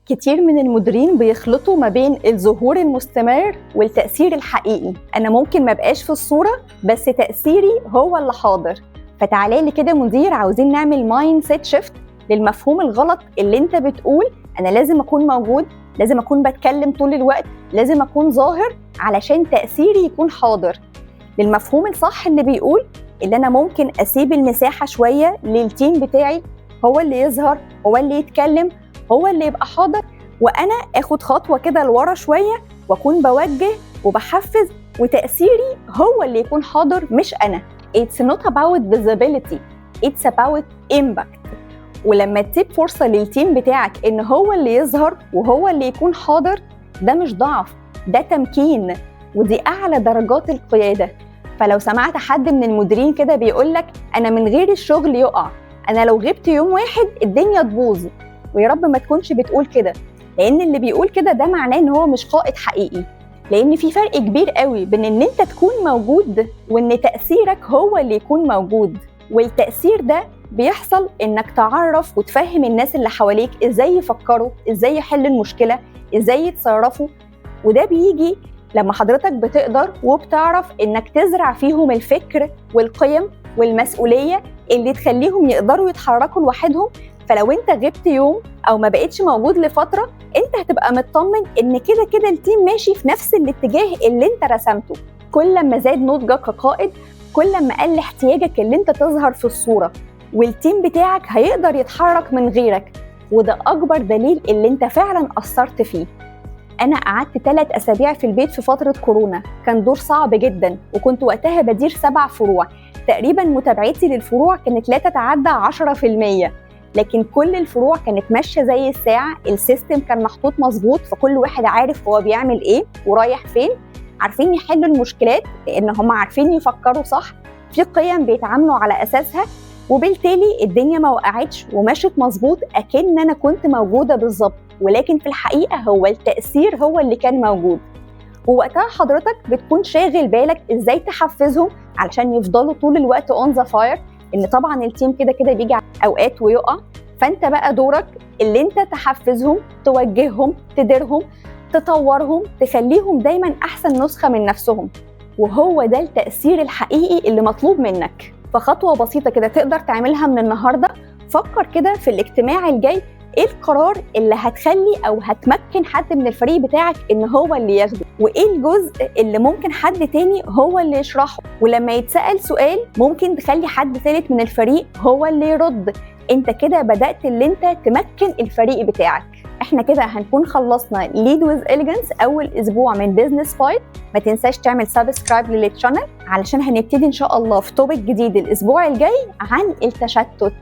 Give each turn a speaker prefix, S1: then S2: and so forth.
S1: كتير من المديرين بيخلطوا ما بين الظهور المستمر والتأثير الحقيقي. أنا ممكن ما بقاش في الصورة بس تأثيري هو اللي حاضر. فتعالى لي كده مدير، عاوزين نعمل mindset shift للمفهوم الغلط اللي انت بتقول أنا لازم أكون موجود، لازم أكون بتكلم طول الوقت، لازم أكون ظاهر علشان تأثيري يكون حاضر، للمفهوم الصح اللي بيقول اللي أنا ممكن أسيب المساحة شوية لل team بتاعي، هو اللي يظهر، هو اللي يتكلم، هو اللي يبقى حاضر، وأنا آخد خطوة كده لورا شوية وأكون بوجه وبحفز وتأثيري هو اللي يكون حاضر مش أنا. It's not about visibility، it's about impact. ولما تسيب فرصة لل team بتاعك إن هو اللي يظهر وهو اللي يكون حاضر، ده مش ضعف، ده تمكين، ودي أعلى درجات القيادة. فلو سمعت حد من المديرين كده بيقولك أنا من غير الشغل يقع، أنا لو غبت يوم واحد الدنيا تبوظ، ويا رب ما تكونش بتقول كده، لأن اللي بيقول كده ده معناه إن هو مش قائد حقيقي. لأن في فرق كبير قوي بين إن أنت تكون موجود وإن تأثيرك هو اللي يكون موجود. والتأثير ده بيحصل إنك تعرف وتفهم الناس اللي حواليك إزاي يفكروا، إزاي يحلوا المشكلة، إزاي يتصرفوا. وده بيجي لما حضرتك بتقدر وبتعرف إنك تزرع فيهم الفكر والقيم والمسؤولية اللي تخليهم يقدروا يتحركوا لوحدهم. فلو انت غبت يوم او ما بقتش موجود لفترة، انت هتبقى مطمن ان كده كده ال team ماشي في نفس الاتجاه اللي انت رسمته. كل ما زاد نضجك كقائد، كل ما قل احتياجك اللي انت تظهر في الصورة، وال team بتاعك هيقدر يتحرك من غيرك، وده اكبر دليل اللي انت فعلا اثرت فيه. انا قعدت 3 اسابيع في البيت في فترة كورونا، كان دور صعب جدا، وكنت وقتها بدير 7 فروع تقريبا. متابعتي للفروع كانت لا تتعدى 10%، لكن كل الفروع كانت ماشية زي الساعة، ال system كان محطوط مظبوط، فكل واحد عارف هو بيعمل ايه ورايح فين، عارفين يحلوا المشكلات لان هم عارفين يفكروا صح، في قيم بيتعاملوا على اساسها، وبالتالي الدنيا ما وقعتش ومشت مظبوط اكن انا كنت موجودة بالظبط. ولكن في الحقيقة هو التاثير هو اللي كان موجود. ووقتها حضرتك بتكون شاغل بالك ازاي تحفزهم علشان يفضلوا طول الوقت on the fire، ان طبعا ال team كده كده بيجي اوقات ويقع، فانت بقى دورك اللي انت تحفزهم، توجههم، تديرهم، تطورهم، تخليهم دايما احسن نسخه من نفسهم، وهو ده التاثير الحقيقي اللي مطلوب منك. فخطوه بسيطة كده تقدر تعملها من النهارده، فكر كده في الاجتماع الجاي ايه القرار اللي هتخلي او هتمكن حد من الفريق بتاعك ان هو اللي ياخده، وايه الجزء اللي ممكن حد تاني هو اللي يشرحه، ولما يتسأل سؤال ممكن تخلي حد ثالث من الفريق هو اللي يرد. انت كده بدأت اللي انت تمكن الفريق بتاعك. احنا كده هنكون خلصنا Lead with Elegance اول اسبوع من Business Bite. ما تنساش تعمل subscribe لل channel علشان هنبتدي ان شاء الله في topic جديد الاسبوع الجاي عن التشتت.